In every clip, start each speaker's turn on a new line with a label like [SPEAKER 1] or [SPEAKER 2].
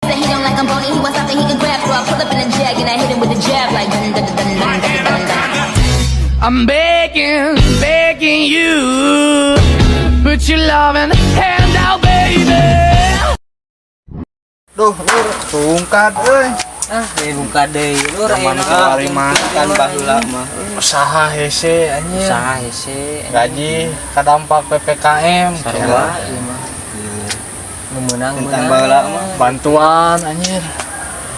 [SPEAKER 1] Said he don't like I'm bony, he wants something he can grab. So I pull up in a jag and I hit him with a jab like dun dun dun dun dun dun dun.
[SPEAKER 2] I'm begging, begging you. Put your loving hand out, baby.
[SPEAKER 3] Duh, lur, tungkat euy.
[SPEAKER 4] Ah, buka deui. Lur
[SPEAKER 3] Zaman
[SPEAKER 4] ayeuna
[SPEAKER 3] kamari mah
[SPEAKER 4] kan baheula mah.
[SPEAKER 3] Usaha hese anjir.
[SPEAKER 4] Usaha hese.
[SPEAKER 3] Gaji kadampak PPKM.
[SPEAKER 4] Sarua ieu mah. Nu meunang
[SPEAKER 5] Tentang baheula mah.
[SPEAKER 3] Bantuan anjir.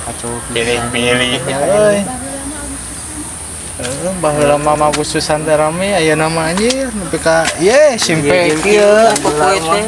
[SPEAKER 4] Kacau pisan.
[SPEAKER 3] Pilih-pilih euy. Heeh, baheula mah mah khususan teh rame ayeuna mah anjir nepi ka ye simpe kieu.
[SPEAKER 4] Pokoe teh.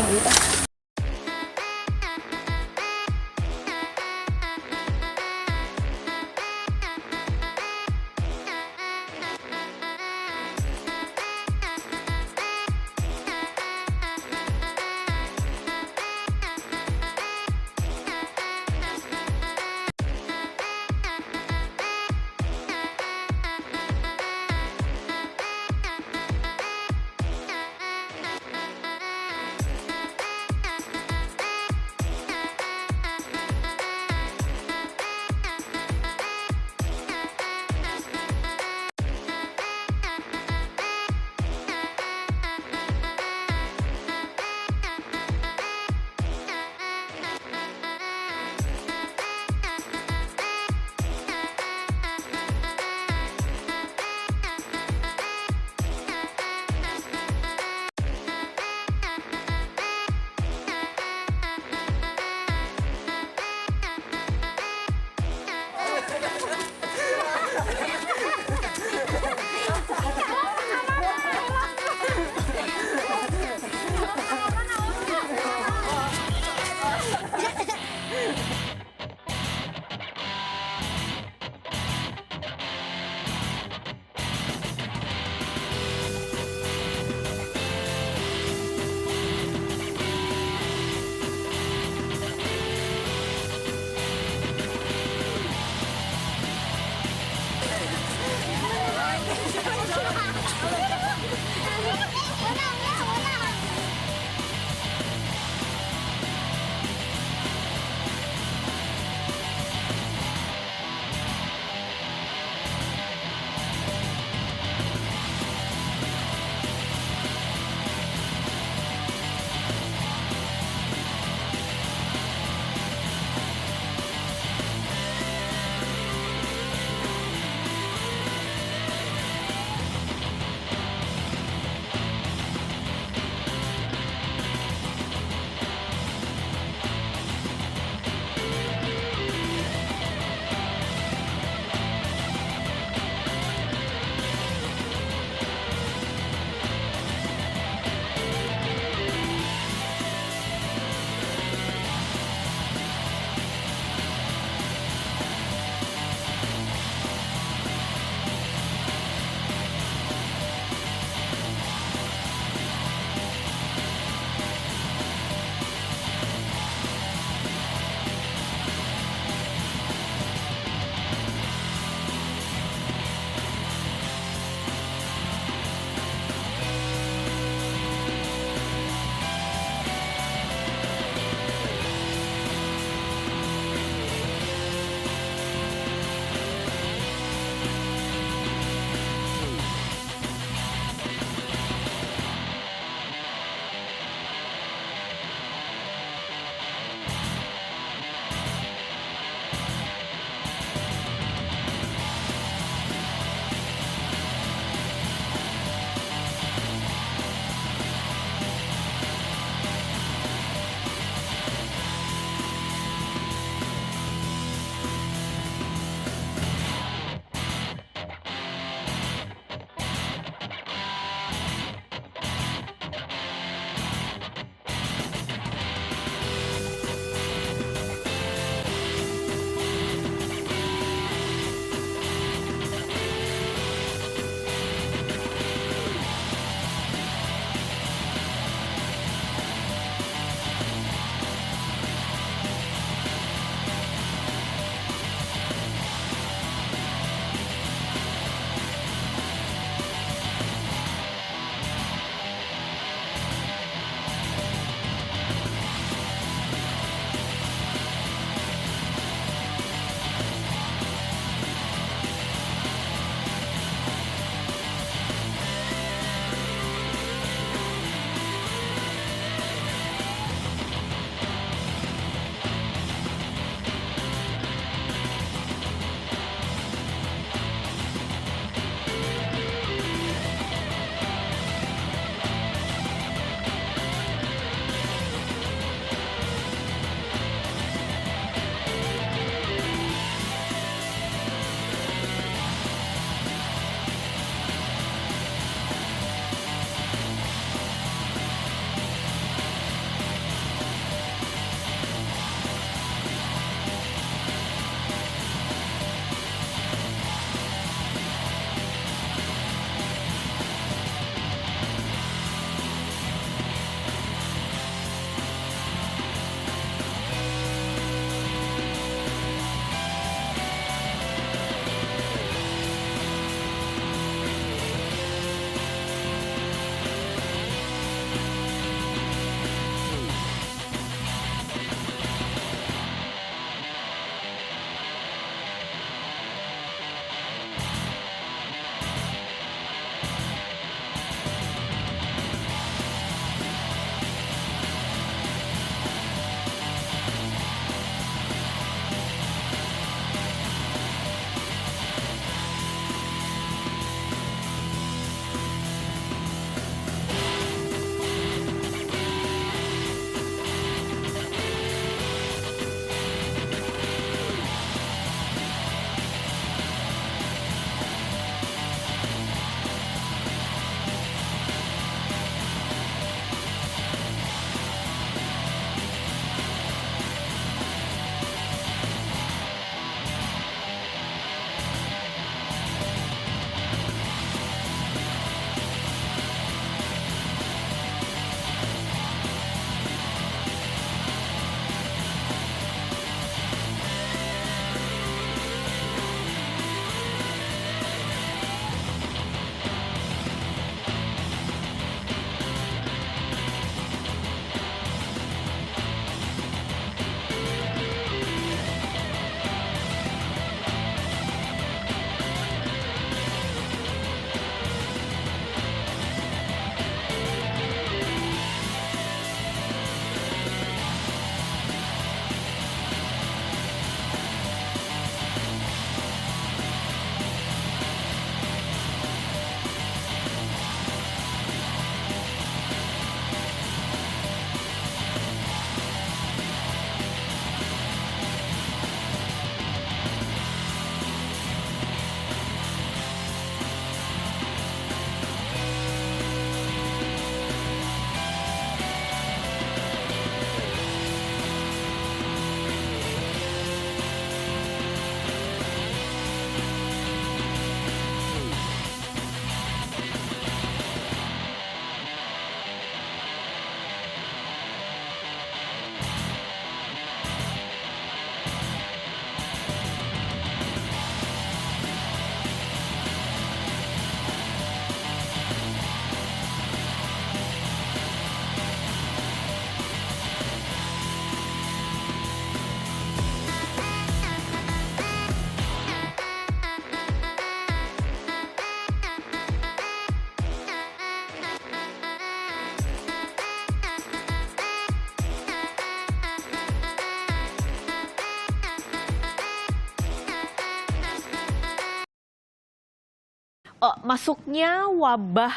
[SPEAKER 5] Masuknya wabah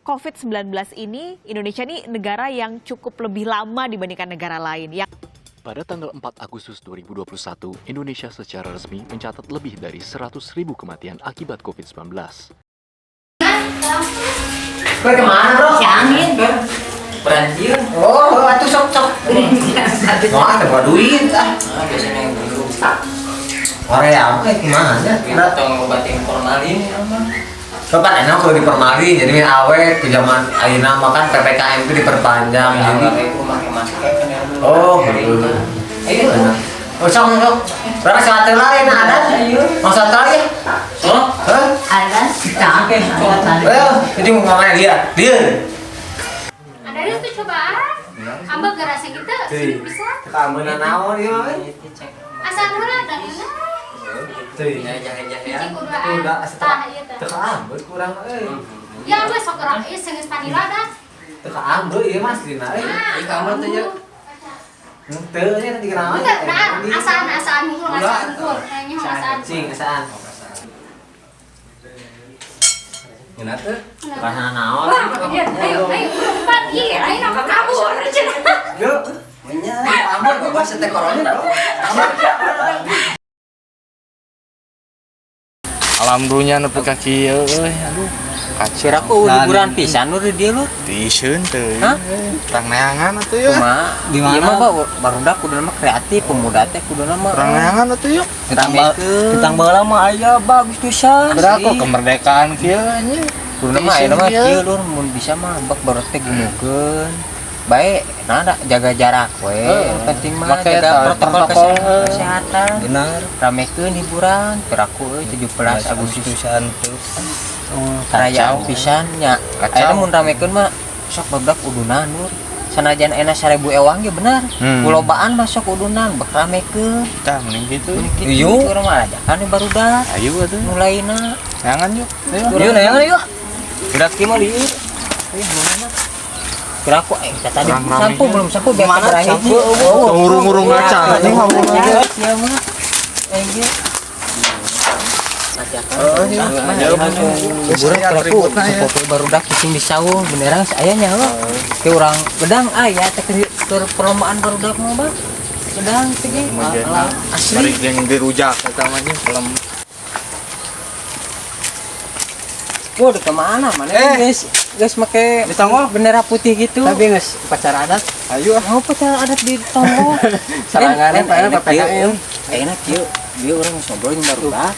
[SPEAKER 5] COVID-19 ini, Indonesia ini negara yang cukup lebih lama dibandingkan negara lain. Yang
[SPEAKER 6] Pada tanggal 4 Agustus 2021, Indonesia secara resmi mencatat lebih dari 100.000 kematian akibat COVID-19.
[SPEAKER 4] Ber kemana, Bro?
[SPEAKER 7] Si angin.
[SPEAKER 4] Beranjir.
[SPEAKER 7] Oh, atuh sok sok.
[SPEAKER 4] Wah, ada duit ah.
[SPEAKER 7] Ah, biasanya yang dulu.
[SPEAKER 4] Korea apa gimana ya?
[SPEAKER 7] Tong ngobatin formalin ya mah.
[SPEAKER 4] Kapan enak kalau dipermalin jadi min awet ke zaman ayeuna mah kan PPKM itu diperpanjang jadi.
[SPEAKER 7] Aku pakai masker kan ya.
[SPEAKER 4] Oh, betul.
[SPEAKER 7] Ayo.
[SPEAKER 4] Oh, sok sok. Berapa satu lagi nah ada? Mau satu lagi?
[SPEAKER 7] Sok.
[SPEAKER 4] Hah?
[SPEAKER 7] Ada. Oke,
[SPEAKER 4] Ayo, jadi mau kemana dia? Dia.
[SPEAKER 8] Ada itu cobaan. Ambek gerasa kita sini bisa.
[SPEAKER 4] Kamu naon ieu mah?
[SPEAKER 8] Asal heula da ngeunah.
[SPEAKER 4] Teuing.
[SPEAKER 8] Cik kudu
[SPEAKER 4] Udah,
[SPEAKER 8] tah ieu teh.
[SPEAKER 4] Teu ambek kurang euy.
[SPEAKER 8] Ya ambek sok gerak ieu seunggeus panila dah.
[SPEAKER 4] Teu ambek ieu mah aslina euy.
[SPEAKER 7] Di kamar tuh ya.
[SPEAKER 4] Henteu nya nanti kenaon.
[SPEAKER 8] Enggak, nah, asaan asaan unggul, asaan unggul. Kayaknya asaan.
[SPEAKER 4] Cing asaan.
[SPEAKER 7] Ngeunah teu?
[SPEAKER 4] Karena naon?
[SPEAKER 8] Wah, iya, ayo, ayo, empat, iya, ayo nangka kabur.
[SPEAKER 4] Yuk.
[SPEAKER 7] Nya, ambek bebas teh corona, Bro.
[SPEAKER 3] Alhamdulillah nepi ka kieu euy. Aduh, kacau.
[SPEAKER 7] Kira aku liburan pisan lur di dieu lur.
[SPEAKER 3] Tiseun teu.
[SPEAKER 7] Hah?
[SPEAKER 3] Urang neangan atuh yuk.
[SPEAKER 7] Kumaha?
[SPEAKER 4] Di mana?
[SPEAKER 7] Ieu mah Pak, barudak kuduna mah kreatif, pemuda teh kuduna mah.
[SPEAKER 3] Urang neangan atuh yuk.
[SPEAKER 7] Ramekeun.
[SPEAKER 4] baheula mah aya bagus pisan.
[SPEAKER 3] Berapa kemerdekaan kieu anjing.
[SPEAKER 7] Kuduna mah ayeuna mah kieu lur mun bisa mah bak baru teh gunukeun. Baik, nah da, jaga jarak we.
[SPEAKER 3] Heeh.
[SPEAKER 7] Penting mah
[SPEAKER 3] Make
[SPEAKER 7] jaga
[SPEAKER 3] eta,
[SPEAKER 7] protokol
[SPEAKER 3] protokol,
[SPEAKER 7] kesehatan.
[SPEAKER 4] Benar.
[SPEAKER 7] Ramekeun hiburan, piraku euy 17 Agustus
[SPEAKER 4] pisan tuh.
[SPEAKER 7] perayaan pisan nya.
[SPEAKER 3] Kacau.
[SPEAKER 7] Ayeuna mun ramekeun mah sok barudak udunan lur. Sanajan enak 1000 ewang ge bener. Kulobaan mah sok udunan bek ramekeun.
[SPEAKER 3] Tah mending gitu.
[SPEAKER 7] Mending kitu
[SPEAKER 4] Yuk.
[SPEAKER 7] urang mah ajakan we barudak.
[SPEAKER 3] Ayo atuh.
[SPEAKER 7] Mulaina.
[SPEAKER 3] Neangan yuk. Ayo.
[SPEAKER 4] Yuk neangan yuk. Budak kieu mah lieur.
[SPEAKER 7] Kira aku tadi
[SPEAKER 3] Kurang rame
[SPEAKER 7] sampo
[SPEAKER 3] nya.
[SPEAKER 7] belum sampo biar
[SPEAKER 4] Gimana
[SPEAKER 7] berakhir.
[SPEAKER 4] sampo?
[SPEAKER 3] Ngurung-ngurung ngaca anjing ngurung ngaca.
[SPEAKER 7] Iya mah. Iya. Ajakan.
[SPEAKER 3] Hiburan
[SPEAKER 7] Aku sapopoe barudak cicing di saung beneran aya nya heuh. Ke urang gedang aya teh keur perlombaan barudak mah Bang. Gedang teh ge. Asli.
[SPEAKER 3] Bari jeung dirujak eta mah nya film.
[SPEAKER 7] Wah, udah kemana mana guys? Guys make
[SPEAKER 3] Di Tonggol?
[SPEAKER 7] bendera putih gitu.
[SPEAKER 4] Tapi geus upacara adat.
[SPEAKER 3] Ayo ah.
[SPEAKER 7] Mau upacara adat di Tonggol.
[SPEAKER 4] Sarangannya pada PPKM.
[SPEAKER 7] Enak kieu. Dia orang geus ngobrol jeung barudak.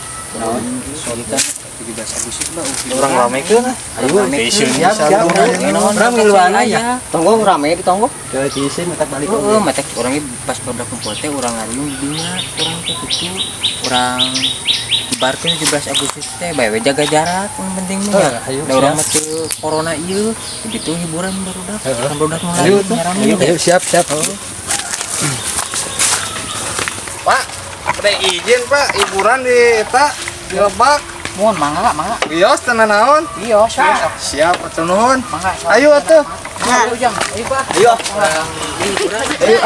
[SPEAKER 7] Soal kan 17 Agustus mah
[SPEAKER 3] Urang ramekeun ah.
[SPEAKER 7] Ayo,
[SPEAKER 3] Tiseun
[SPEAKER 4] Siap,
[SPEAKER 3] bisa
[SPEAKER 4] siap.
[SPEAKER 3] lu.
[SPEAKER 4] Urang miluan aya. Tonggo rame di tonggo. Teu tiiseun mata balik.
[SPEAKER 7] Heeh, mata urang ge pas barudak kumpul teh urang ngariung di dinya, urang teh kitu. Urang ibarkeun 17 Agustus teh bae we jaga jarak yang penting mah.
[SPEAKER 4] Heuh, ayo,
[SPEAKER 7] Da urang
[SPEAKER 4] siap.
[SPEAKER 7] mah teu corona ieu, begitu hiburan barudak. Kan barudak mulai
[SPEAKER 4] Ayo tuh.
[SPEAKER 7] nyarame.
[SPEAKER 4] Ayo siap, siap.
[SPEAKER 3] Pak, ada izin Pak, hiburan di eta di Lebak.
[SPEAKER 4] Mohon mangga, mangga.
[SPEAKER 3] Wios teu naon?
[SPEAKER 4] Iya, siap.
[SPEAKER 3] Siap atuh nuhun.
[SPEAKER 4] Mangga.
[SPEAKER 3] Ayo atuh.
[SPEAKER 4] Ayo, Jang. Ayo, Pak. Ayo.
[SPEAKER 7] Ayo.